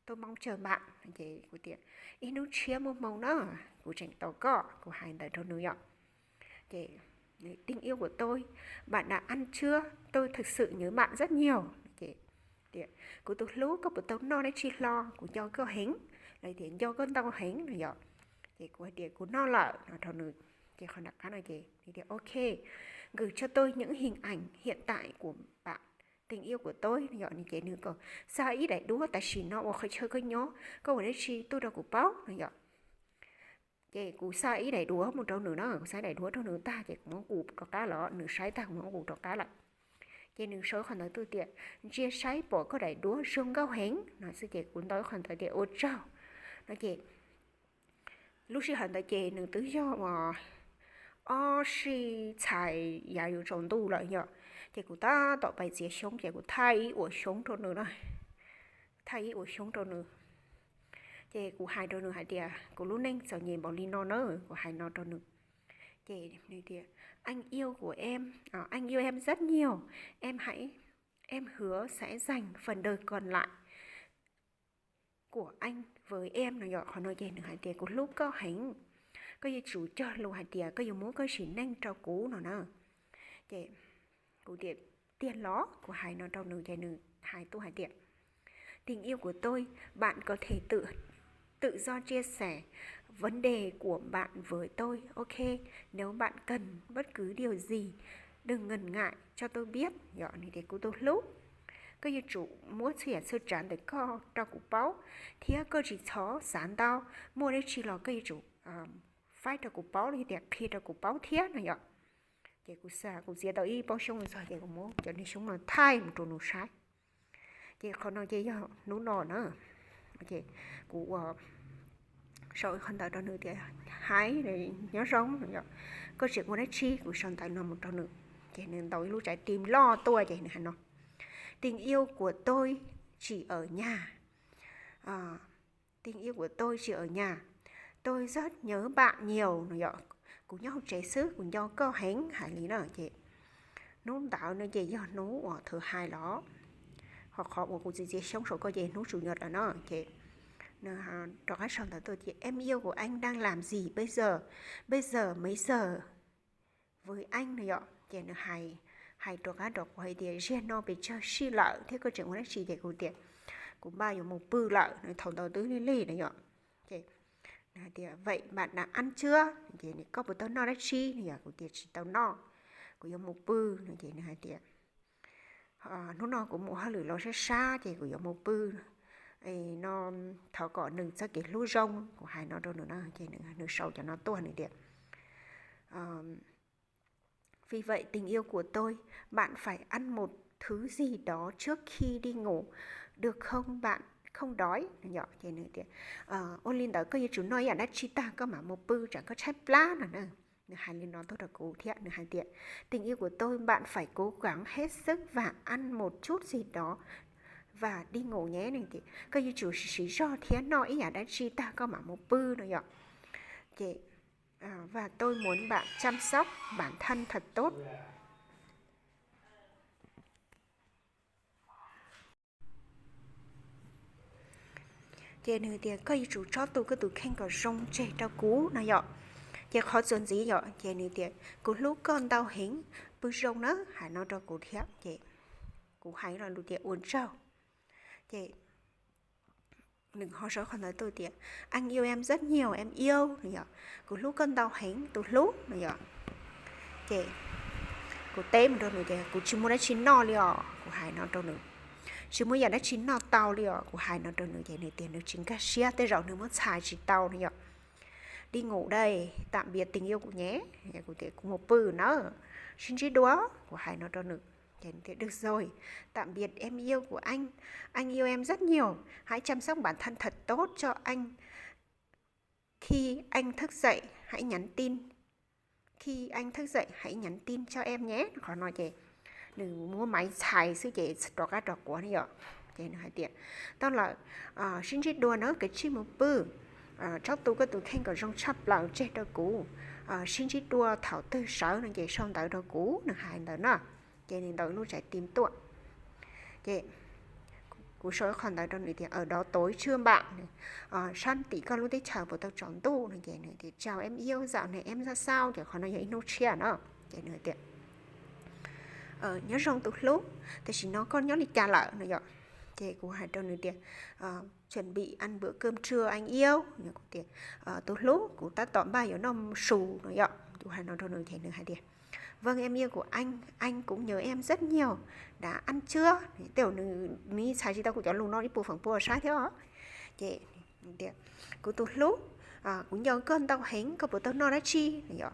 tôi mong chờ bạn. Ces kuv tias, ib hnub tshiab muaj hmoo na, kuv tseem tos koj, kuv hais ntawd rau nws yom. Ces, tình yêu của tôi, bạn đã ăn chưa, tôi thực sự nhớ bạn rất nhiều. Ces tias, kuv tus hlub, koj puas tau noj dab tsi hlo, kuv nco koj heev, los tias nco koj ntau heev no yom. Ces kuv hais tias kuv noj lawm no rau nws. Ces qhov nram qab no ces nws tias, ok, gửi cho tôi những hình ảnh hiện tại của bạn, tình yêu của tôi no yom. Ces nws kom xa ib daim duab tam sim no uas qhov chaw koj nyob, koj ua dab tsi tuaj rau kuv paub no yom. Ces kuv xa ib daim duab mus rau nws na, kuv xa ib daim duab rau nws tag ces kuv muab nqus rov qab los, nws saib tag kuv muab nqus rov qab lawm. Ces nws sau qhov ntawd tuaj tias, ntsia saib pom koj daim duab zoo nkauj heev no xwb ces kuv ntaus qhov ntawd tias ua tsaug no ces lub sij hawm ntawd ces nws twb yog ob sij txhais yav yuav tsaus ntuj lawm yom. Ces kuv tab tom pais txiav xyoob ces kuv thaij ib uas xyoob rau nws na, thaij ib uas xyoob rau nws. Ces kuv hais rau nws hais tias, kuv lub neej txom nyem npaum li no na, kuv hais no rau nws. Ces nws tias, anh yêu của em, anh yêu em rất nhiều, em hãy, em hứa sẽ dành phần đời còn lại của anh với em no yom. Qhov no ces nws hais tias, kuv hlub koj heev, koj yuav tsum cog lus hais tias koj yuav muab koj sim neej rau kuv no na. Ces kuv tias, tiag los? Kuv hais no rau nws ces nws hais tuaj hais tias, tình yêu của tôi, bạn có thể tự, tự do chia sẻ vấn đề của bạn với tôi, ok? Nếu bạn cần bất cứ điều gì, đừng ngần ngại cho tôi biết. Yog nws tias, kuv tus hlub, koj yuav tsum muab txhua yam txhua tsav ntawm koj rau kuv paub, thiab koj tsis txhob xav ntau, muaj dab tsi los koj yuav tsum faib rau kuv paub los yog tias qhia rau kuv paub thiab no yom. Ces kuv xa, kuv txiav tau ib pob xyoob txog ces kuv muab cov niag xyoob no thaij mus rau nws saib. Ces qhov no ces yog hnub no na, ces kuv ua sau qhov ntawd rau nws tias, hais, nyob zoo, koj tseem ua dab tsi? Kuv sau ntawv no mus rau nws. Ces nws ntaus ib lub tsai tim loj tuaj ces nws hais no, tình yêu của tôi chỉ ở nhà, tình yêu của tôi chỉ ở nhà, tôi rất nhớ bạn nhiều no yom. Kuv nyob hauv tsev xwb, kuv nco koj heev, hais li na. Ces hnub ntawd no ces yog hnub uas thứ hai los, ho qhov uas kuv txiav txiav xyoob saum koj ces hnub chủ nhật lawm na. Ces nws rov qab sau ntawv tuaj tias, em yêu của anh đang làm gì bây giờ, bây giờ mấy giờ với anh no yom. Ces nws hais, hais rov qab rau kuv hais tias, ziag no pes tsawg sij lawm thiab koj tseem ua dab tsi? Ces kuv tias, kuv npaj yuav mus pw lawm no, thaum ntawd twb lig lig na yom. Ces nws hais tias, vậy bạn đã ăn chưa? Ces koj puas tau noj dab tsi no yom? Kuv tias tsis tau noj, kuv yuav mus pw no. Ces nws hais tias, hnub no kuv mus hauj lwm los sab sab ces kuv yuav mus pw no, thov kom nws txoj kev hlub zoo. Kuv hais no rau nws na ces nws sau cov no tuaj nws tias, vì vậy tình yêu của tôi, bạn phải ăn một thứ gì đó trước khi đi ngủ, được không bạn? Không đói no yom. Ces nws tias, ua li ntawd koj yuav tsum noj ib yam dab tsi tag koj mam mus pw tsam koj tshaib plab no na. Nws hais li no tuaj rau kuv thiab nws hais tias, tình yêu của tôi, bạn phải cố gắng hết sức và ăn một chút gì đó và đi ngủ nhé. Nws tias koj yuav tsum siv zog thiab noj ib yam dab tsi tag koj mam mus pw no yom. Ces, và tôi muốn bạn chăm sóc bản thân thật tốt. Ces nws tias koj yuav tsum tsob tu koj tus kheej kom zoo tseg rau kuv no yom. Ces qhov txuas ntxiv yom, ces nws tias kuv hlub koj ntau heev, pw zoo na, hais no rau kuv thiab. Ces kuv hais lo lus tias ua tsaug. Ces nws ho sau qhov ntawd tuaj tias, anh yêu em rất nhiều, em yêu no yom, kuv hlub koj ntau heev, tus hlub no yom. Ces kuv teb mus rau nws tias, kuv tsis muaj dab tsi noj li os, kuv hais no rau nws. Tsis muaj yam dab tsi noj tau li os, kuv hais no rau nws. Ces nws tias nws tsis nkag siab, tej zaum nws muab txhais tsis tau no yom. Đi ngủ đây, tạm biệt tình yêu của nhé. Kuv tias kuv mus pw na, sib ntsib dua, kuv hais no rau nws. Ces nws tias được rồi, tạm biệt em yêu của anh, anh yêu em rất nhiều, hãy chăm sóc bản thân thật tốt cho anh. Khi anh thức dậy, hãy nhắn tin. Khi anh thức dậy, hãy nhắn tin cho em nhé. Qhov no ces nws muab maiv txhais xwb ces rov qab rov quav ne yom. Ces nws hais tias, tau lawm, sib ntsib dua na, kev tsij mus pw, tsob tu koj tus kheej kom zoo tshaj plaws tseg rau kuv, sib ntsib dua thaum twg sawv no ces sau ntawv rau kuv, nws hais ntawd na. Ces nws ntaus ib lub tsais tim tuaj. Ces kuv sau ib qho ntawv rau nws tias, ở đó tối chưa bạn, sab tim koj lub teb chaws puas tau tsaus ntuj no. Ces nws tias, chào em yêu, dạo này em ra sao, ces qhov no yog ib hnub tshiab no. Ces nws tias, nyob zoo tus hlub, tam sim no koj nyob li cas lawm no yom. Ces kuv hais rau nws tias, chuẩn bị ăn bữa cơm trưa anh yêu, tias, tus hlub, kuv tab tom npaj yuav noj su no yom. Kuv hais no rau nws ces nws hais tias, vâng em yêu của anh, anh cũng nhớ em rất nhiều, đã ăn chưa, tej nws txhais tsis tau kuv cov lus no ib puas feem pua saib thiab. Ces tias, kuv tus hlub, kuv nco koj ntau heev, koj puas tau noj dab tsi no yom.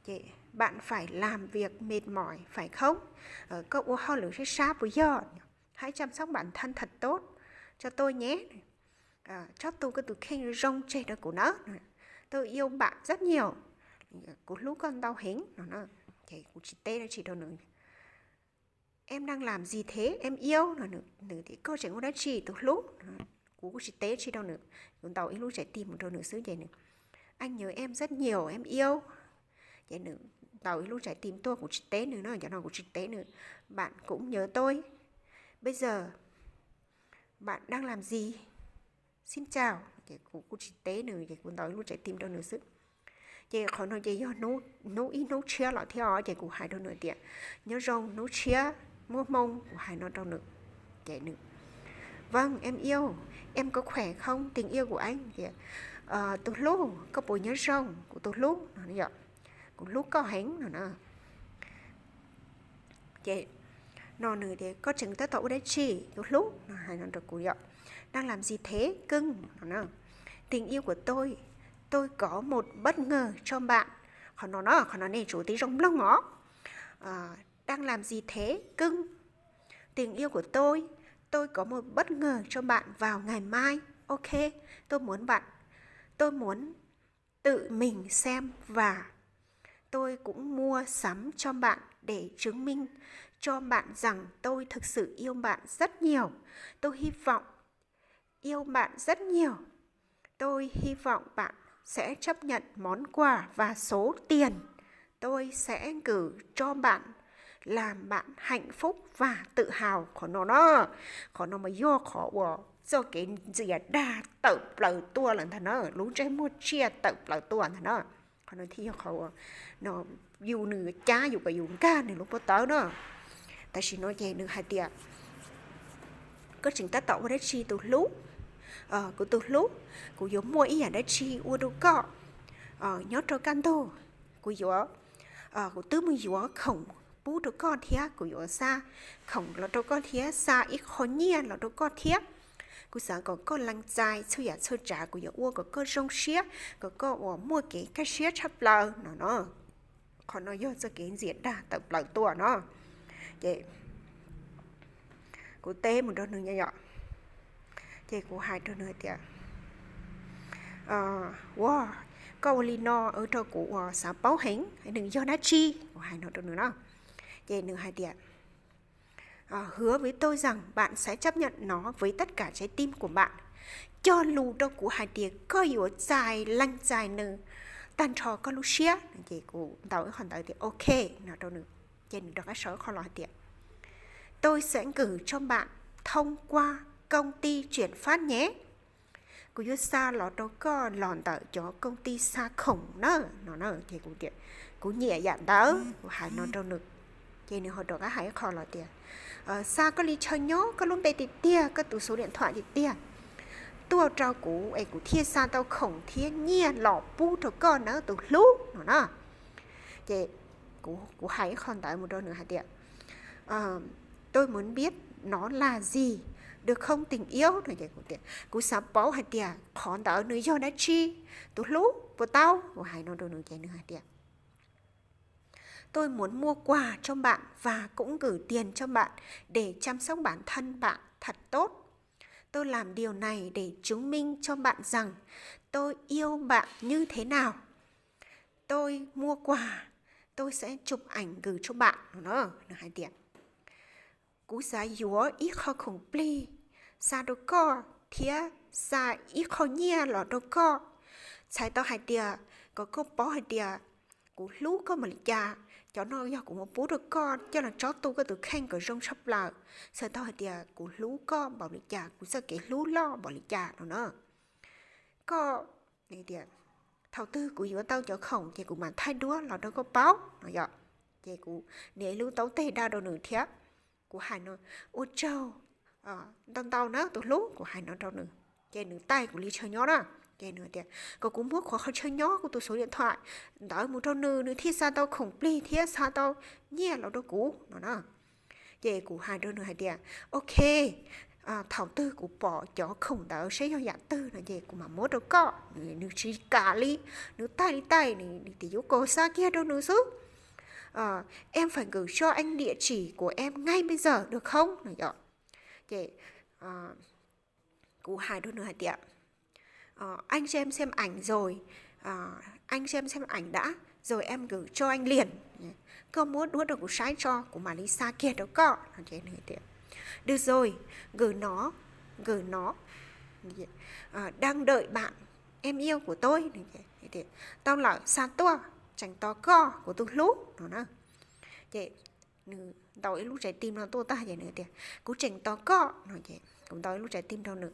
Ces bạn phải làm việc mệt mỏi phải không, koj ua hauj lwm sab sab puas yog, hãy chăm sóc bản thân thật tốt cho tôi nhé, tsob tu koj tus kheej zoo tseg rau kuv nawb, tôi yêu bạn rất nhiều, kuv hlub koj ntau heev no. Ces kuv tsis teb dab tsi rau nws. Em đang làm gì thế em yêu, nws tias, koj tseem ua dab tsi tus hlub? Kuv kuj tsis teb dab tsi rau nws, kuv ntaus ib lub tsais tim mus rau nws xwb ces nws, anh nhớ em rất nhiều em yêu, ces nws ntaus ib lub tsais tim tuaj, kuv tsis teb nws na, cov no kuv tsis teb nws. Bạn cũng nhớ tôi, bây giờ bạn đang làm gì, xin chào, ces kuv kuj tsis teb nws ces kuv ntaus ib lub tsais tim rau nws xwb. Ces qhov no ces yog hnub ib hnub tshiab los thiab os, ces kuv hais rau nws tias, nyob zoo hnub tshiab muaj hmoo, kuv hais no rau nws. Ces nws, vâng em yêu, em có khỏe không, tình yêu của anh, tias, tus hlub, koj puas nyob zoo kuv tus hlub no, kuv hlub koj heev no na. Ces no nws tias, koj tseem tab tom ua dab tsi tus hlub no, hais no rau kuv yom. Đang làm gì thế cưng no na, tình yêu của tôi, tôi có một bất ngờ cho bạn, qhov no no, qhov no nej tsum tib zoo mloog os. Đang làm gì thế cưng, tình yêu của tôi, tôi có một bất ngờ cho bạn vào ngày mai, ok, tôi muốn bạn, tôi muốn tự mình xem và tôi cũng mua sắm cho bạn để chứng minh cho bạn rằng tôi thực sự yêu bạn rất nhiều. Tôi hy vọng, yêu bạn rất nhiều. Tôi hy vọng bạn sẽ chấp nhận món quà và số tiền tôi sẽ gửi cho bạn, làm bạn hạnh phúc và tự hào, qhov no na. Qhov no mas yog qhov uas txoj kev ntxias dag tawm plaws tuaj lawm ntag na, lub ntsej muag tsiaj tawm plaws tuaj ntag na. Qhov no thiaj yog qhov uas no, yus nws cab yus kom yus nkag nws lub pob tawb na. Tam sim no ces nws hais tias, koj tseem tab tom ua dab tsi tus hlub? Kuv tus hlub, kuv yuav muaj ib yam dab tsi ua rau koj. Nyob rau kaj ntug, kuv yuav, kuv twb mus yuav khoom pub rau koj thiab, kuv yuav xa khoom los rau koj thiab, xa ib qho nyiaj los rau koj thiab. Kuv xav kom koj lees txais txhua yam txhua tsav kuv yuav ua kom koj zoo siab, kom koj uas muaj kev kaj siab tshaj plaws no no. Qhov no yog txoj kev ntxias dag tawm plaws tuaj no. Ces kuv teb mus rau nws nyob yom, ces kuv hais rau nws tias, ua, koj ua li no rau kuv uas xav paub heev, nws yog dab tsi? Kuv hais no rau nws na. Ces nws hais tias, hứa với tôi rằng bạn sẽ chấp nhận nó với tất cả trái tim của bạn. Cog lus rau kuv hais tias koj yuav txais lees txais nws tag nrho koj lub siab. Ces kuv ntaus ib qho ntawv tias ok no rau nws. Ces nws rov qab sau ib qho los hais tias, tôi sẽ gửi cho bạn thông qua công ty chuyển phát nhé. Kuv yuav xa los rau koj los ntawm cov koob tij xa khoom na no. Ces kuv tias, kuv nyiam yam ntawd, kuv hais no rau nws. Ces nws ho rov qab hais ib qho los tias, xa koj li chaw nyob, koj lub npe tiag tiag, koj tus số điện thoại tiag tiag tuaj rau kuv es kuv thiaj xa tau khoom thiab nyiaj los pub rau koj nawb tus hlub no na. Ces kuv hais ib qho ntawd mus rau nws hais tias, tôi muốn biết nó là gì, được không tình yêu? Kuv xav paub hais tias qhov ntawd nws yog dab tsi, tus hlub, puas tau? Kuv hais no rau nws ces nws hais tias, tôi muốn mua quà cho bạn và cũng gửi tiền cho bạn để chăm sóc bản thân bạn thật tốt. Tôi làm điều này để chứng minh cho bạn rằng tôi yêu bạn như thế nào. Tôi mua quà, tôi sẽ chụp ảnh gửi cho bạn. Nws hais tias, kuv xav yuav ib qho khoom plig xa rau koj thiab xa ib qho nyiaj los rau koj. Txhais tau hais tias kom koj paub hais tias kuv hlub koj npaum li cas. Cov no yog kuv muab pub rau koj coj los tsob tu koj tus kheej kom zoo tshaj plaws. Txhais tau hais tias kuv hlub koj npaum li cas, kuv txoj kev hlub loj npaum li cas no na. Koj, thaum twg kuv yuav tau cov khoom ces kuv mam thaij duab los rau koj paub no yom. Ces kuv nias ib lub taub teg da rau nws thiab kuv hais no, ua tsaug ntau ntau na tus hlub, kuv hais no rau nws. Ces nws taij kuv li chaw nyob na. Ces nws tias kom kuv muab qhov chaw nyob, kuv tus xuv diam tham ntawd mus rau nws, nws thiaj xa tau khoom plig thiab xa tau nyiaj los rau kuv no na. Ces kuv hais rau nws hais tias, ok, thaum twg kuv pom cov khoom ntawd seb yog yam twg no ces kuv mam muab rau koj. Nws tsis kam li, nws taij li taij, nws tias yuav kom xa kiag rau nws xwb. Em phải gửi cho anh địa chỉ của em ngay bây giờ được không no yom. Ces kuv hais rau nws hais tias, anh cho em xem ảnh rồi, anh cho em xem ảnh đã, rồi em gửi cho anh liền. Koj muab duab rau kuv saib tso, kuv mam li xa kiag rau koj. Được rồi, gửi nó, gửi nó, đang đợi bạn, em yêu của tôi. Tau lawm, xa tuaj, tseem tos koj kuv tus hlub no na. Ces nws ntaus ib lub tsav tim no tuaj tag ces nws tias kuv tseem tos koj no. Kuv ntaus ib lub tsav tim rau nws,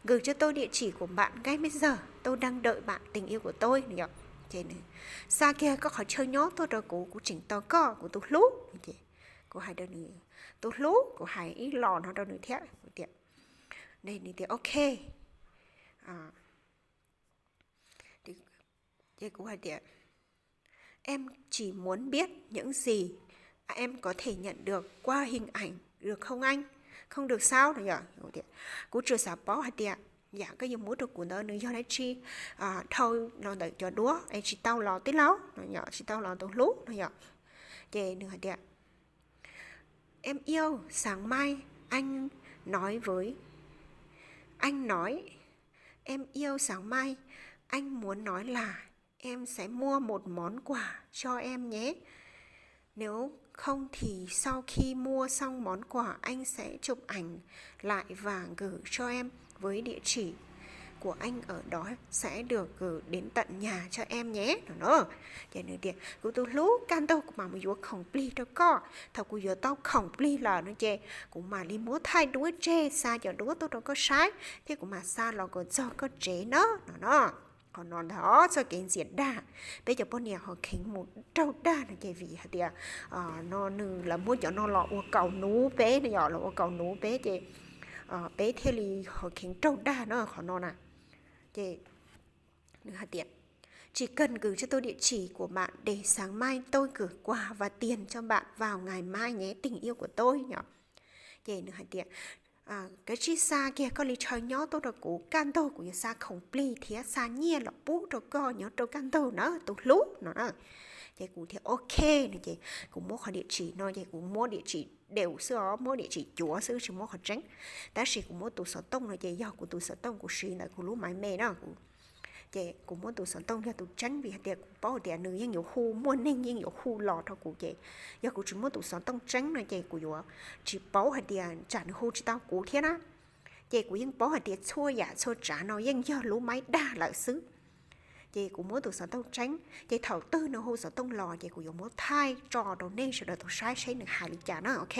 gửi cho tôi địa chỉ của bạn ngay bây giờ, tôi đang đợi bạn, tình yêu của tôi no yom. Ces nws xa kiag koj qhov chaw nyob tuaj rau kuv, kuv tseem tos koj kuv tus hlub. Ces kuv hais rau nws, tus hlub, kuv hais ib los no rau nws thiab tias, nws tias ok. Ces kuv hais tias em chỉ muốn biết những gì em có thể nhận được qua hình ảnh được không anh? Không được sao no yom. Kuv tsuas xav paub hais tias yam koj yuav muab rau kuv ntawd nws yog dab tsi, dhau los ntawm cov duab es tsis tau los tij laug no yom, tsis tau los tus hlub no yom. Ces nws hais tias em yêu sáng mai anh nói với, anh nói, em yêu sáng mai, anh muốn nói là em sẽ mua một món quà cho em nhé. Nếu không thì sau khi mua xong món quà anh sẽ chụp ảnh lại và gửi cho em với địa chỉ của anh ở đó sẽ được gửi đến tận nhà cho em nhé no. Ces nws tias kuv tus hlub, kaj ntug kuv mam mus yuav khoom plig rau koj. Thaum kuv yuav tau khoom plig lawm no ces kuv mam li muab thaij duab tseg, xa cov duab tuaj rau koj saib thiab kuv mam xa los kom txog koj tsev na no no. Qhov no ntag txoj kev ntxias dag. Peb cov poj niam ho kheev mus raug dag no ces vim hais tias no nws lawv muab cov no los ua kaus nuv peb no yom, los ua kaus nuv peb ces peb thiaj li ho kheev raug dag na qhov no na. Ces nws hais tias chỉ cần gửi cho tôi địa chỉ của bạn để sáng mai tôi gửi quà và tiền cho bạn vào ngày mai nhé, tình yêu của tôi no. Ces nws hais tias kav tsij xa kiag koj li chaw nyob tuaj rau kuv, kaj ntug kuv yuav xa khoom plig thiab xa nyiaj los pub rau koj nyob rau kaj ntug na tus hlub no na. Ces kuv thiaj ok no ces kuv muab qhov địa chỉ no ces kuv muab địa chỉ đều xwb os, muab địa chỉ cuav xwb tsis muab qhov tseeb. Tab sis kuv muab tus xov tooj no ces yog kuv tus xov tooj kuv siv ntawm kuv lub máy me na. Ces kuv muab tus xov tooj yog tus tseeb vim hais tias kuv paub hais tias nws yeej yuav hu, muaj neeg yeej yuav hu los rau kuv ces yog kuv tsis muab tus xov tooj tseeb no ces kuv yuav tsis paub hais tias tsam nws hu tsis tau kuv thiab na. Ces kuv yeej paub hais tias txhua yam txhua tsav no yeej yog lub máy dag lawm xwb. Ces kuv muab tus xov tooj tseeb ces thaum twg nws hu xov tooj los ces kuv yuav muab thaij tso rau nej sawv daws tau saib seb nws hais li cas na, ok.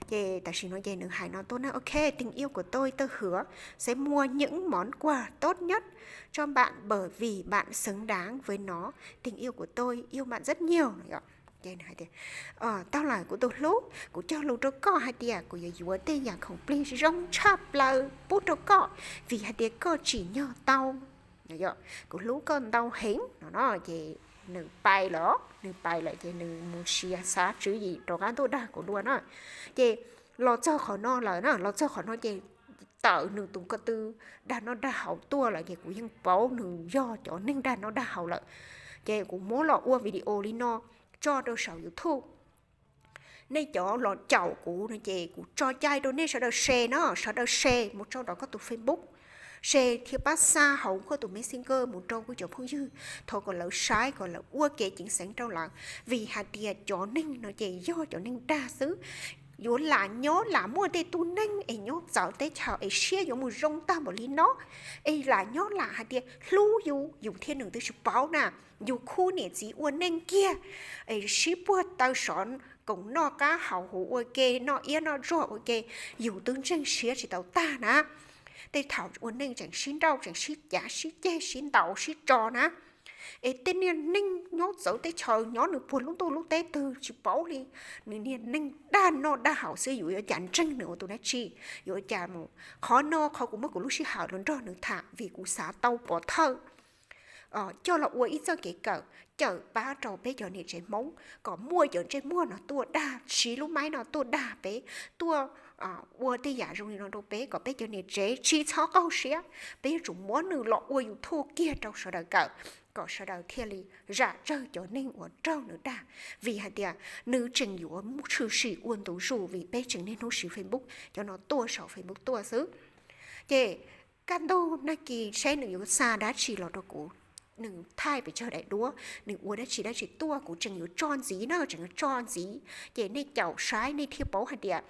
Ces tam sim no ces nws hais no tuaj na, ok, tình yêu của tôi, tôi hứa sẽ mua những món quà tốt nhất cho bạn bởi vì bạn xứng đáng với nó, tình yêu của tôi, yêu bạn rất nhiều no yom. Ces nws hais tias tau lawm kuv tus hlub, kuv cog lus rau koj hais tias kuv yuav yuav tej yam khoom plig zoo tshaj plaws pub rau koj vim hais tias koj tsim nyog tau. Kuv hlub koj ntau heev no no. Ces nws pais lawm, nws pais lawm ces nws mus sia xav tswv yim rov qab tuaj dag kuv dua na. Ces los txog qhov no lawm na, los txog qhov no ces tawm nws tus ko tw dag noj dag haus tuaj lawm ces kuv yeej paub nws yog cov neeg dag noj dag haus lawm. Ces kuv muab los ua video li no tso rau saum YouTube. Nej cov los caum kuv no ces kuv tso cai rau nej sawv daws share no, sawv daws share mus tso rau koj tus Facebook, share thiab pab xa hauv koj tus Messenger mus rau koj cov phooj ywg, thov kom lawv saib kom lawv ua kev ceev xeev rau lawv. Vim hais tias cov neeg no ces yog cov neeg dag xwb. yuav lam nyob lam muaj tej tug neeg es nyob txawv teb chaws es siab yuav mus zoo tag npaum li no, es lam nyob lam hais tias hlub yus, yus thiab nws twb tsis paub na. Yus khub niam txiv ua neej kiag, es sib puag taw sov koom noj qab haus huv ua ke, noj iab noj tsuag ua ke, yus twb ntseeg siab tsis tau tag na. Tej thaum ua neej tseem sib nrauj, tseem sib cav, sib ceg, sib ntaus, sib tso na. Es tej niag neeg nyob txawv teb chaws, nyob nws puag lub ntuj lub teb twg tsis paub li, nws niag neeg dag noj dag haus xwb, yus yuav cas ntseeg nws ua tus dab tsi? Yuav cas mus? Qhov no qhov kuv muab kuv lub sij hawm los nrog nws tham vim kuv xav tau pov thawj coj los ua ib txoj kev kawm, cawm pab rau peb cov niam tsev Hmoob kom muaj cov ntsej muag no tuaj dag, siv lub maib no tuaj dag peb, tuaj ua tej yam zoo li no rau peb kom peb cov niam tsev tsis txhob qaug siab. Peb yuav tsum muab nws los ua YouTube kiag rau sawv daws kawm, kom sawv daws thiaj li zam tsawg cov neeg uas raug nws dag. Vim hais tias nws tseem yuav tshwm sim ua ntu zus vim peb tseem niaj hnub siv Facebook, cov no tuaj saum Facebook tuaj xwb. Ces kaj ntug nag kis seb nws yuav xa dab tsi los rau kuv, nws thaij pes tsawg daim duab, nws ua dab tsi dab tsi tuaj, kuv tseem yuav tso ntxiv na, tseem yuav tso ntxiv. Ces nej caum saib nej thiaj paub hais tias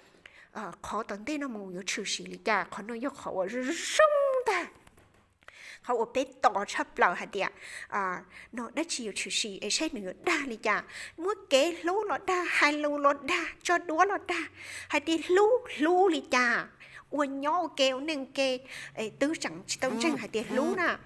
qhov tom ntej no mus yuav tshwm sim li cas. Qhov no yog qhov uas zoo tag, qhov uas peb tos tshaj plaws hais tias no dab tsi yuav tshwm sim es saib nws yuav dag li cas. Muab kev hlub los dag, hais lus los dag, tso duab los dag, hais tias hlub, hlub li cas? Ua nyob ua ke ua neej ua ke, twb tseem tsis tau ntseeg hais tias hlub na.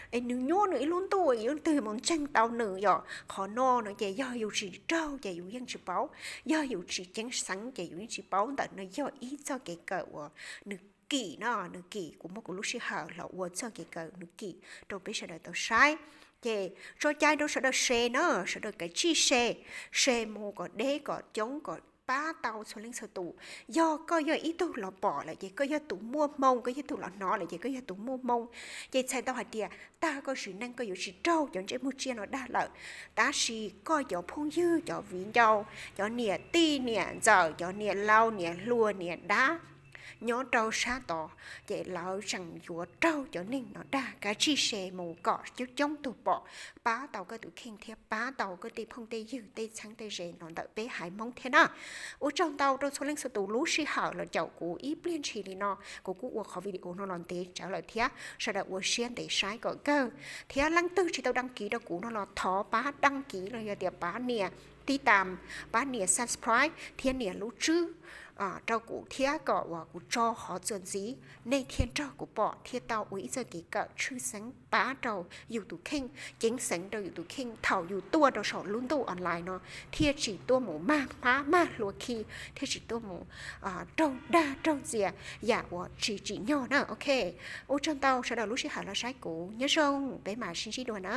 Es nws nyuaj nws ib lub ntuj, yus twg mus ntseeg tau nws yom? Qhov no no ces yog yus tsis raug ces yus yeej tsis paub, yog yus tsis ceev xeev ces yus yeej tsis paub. Ntawm no yog ib txoj kev kawm uas nws kim no, nws kim, kuv muab kuv lub sij hawm los ua txoj kev kawm nws kim rau peb sawv daws tau saib. Ces tso cai rau sawv daws share na, sawv daws kav tsij share, share mus kom deb kom coob kom pab tau txhua leej txhua tus. Yog koj yog ib tug los pom lawm ces koj yog tus muaj hmoo, koj yog tus los hnov lawm ces koj yog tus muaj hmoo. Ces txhais tau hais tias tag koj sim neej koj yuav tsis raug cov ntsej muag tsiaj no dag lawm, tab sis koj cov phooj ywg, cov viv ncaus, cov niam tij niam ntxawm, cov niam laus niam hluas niam dab nyob rau sab tod, ces lawv tseem yuav raug cov neeg no dag. Kav tsij share mus kom coob coob tug pom, pab tau koj tus kheej thiab pab tau koj tej phooj tej ywg tej txheeb tej ze no ntawm peb haiv Hmoob thiab na. Ua tsaug ntau rau txhua leej txhua tus lub sij hawm los caum kuv ib pliag ntshis li no. Kuv kuj ua qhov video no los ntev tsawv lawm thiab, sawv daws ua siab ntev saib kom kawg. Thiab leej twg tsis tau đăng ký rau kuv no los thov pab đăng ký los yog tias pab nias tib tam, pab nias subscribe thiab nias lub tswb rau kuv thiab kom uas kuv tso qhov txuas ntxiv nej thiaj nrog kuv pom thiaj tau ua ib txoj kev kawm tshwj xeeb pab rau yus tus kheej, ceev xeev rau yus tus kheej thaum yus tuaj rau saum lub ntuj online no, thiaj tsis tuaj mus mag hmab mag hlua khi, thiaj tsis tuaj mus raug dag raug ntxias yam uas tsis tsim nyog na. Ok, ua tsaug ntau sawv daws lub sij hawm los saib kuv, nyob zoo, peb mam sib ntsib dua na.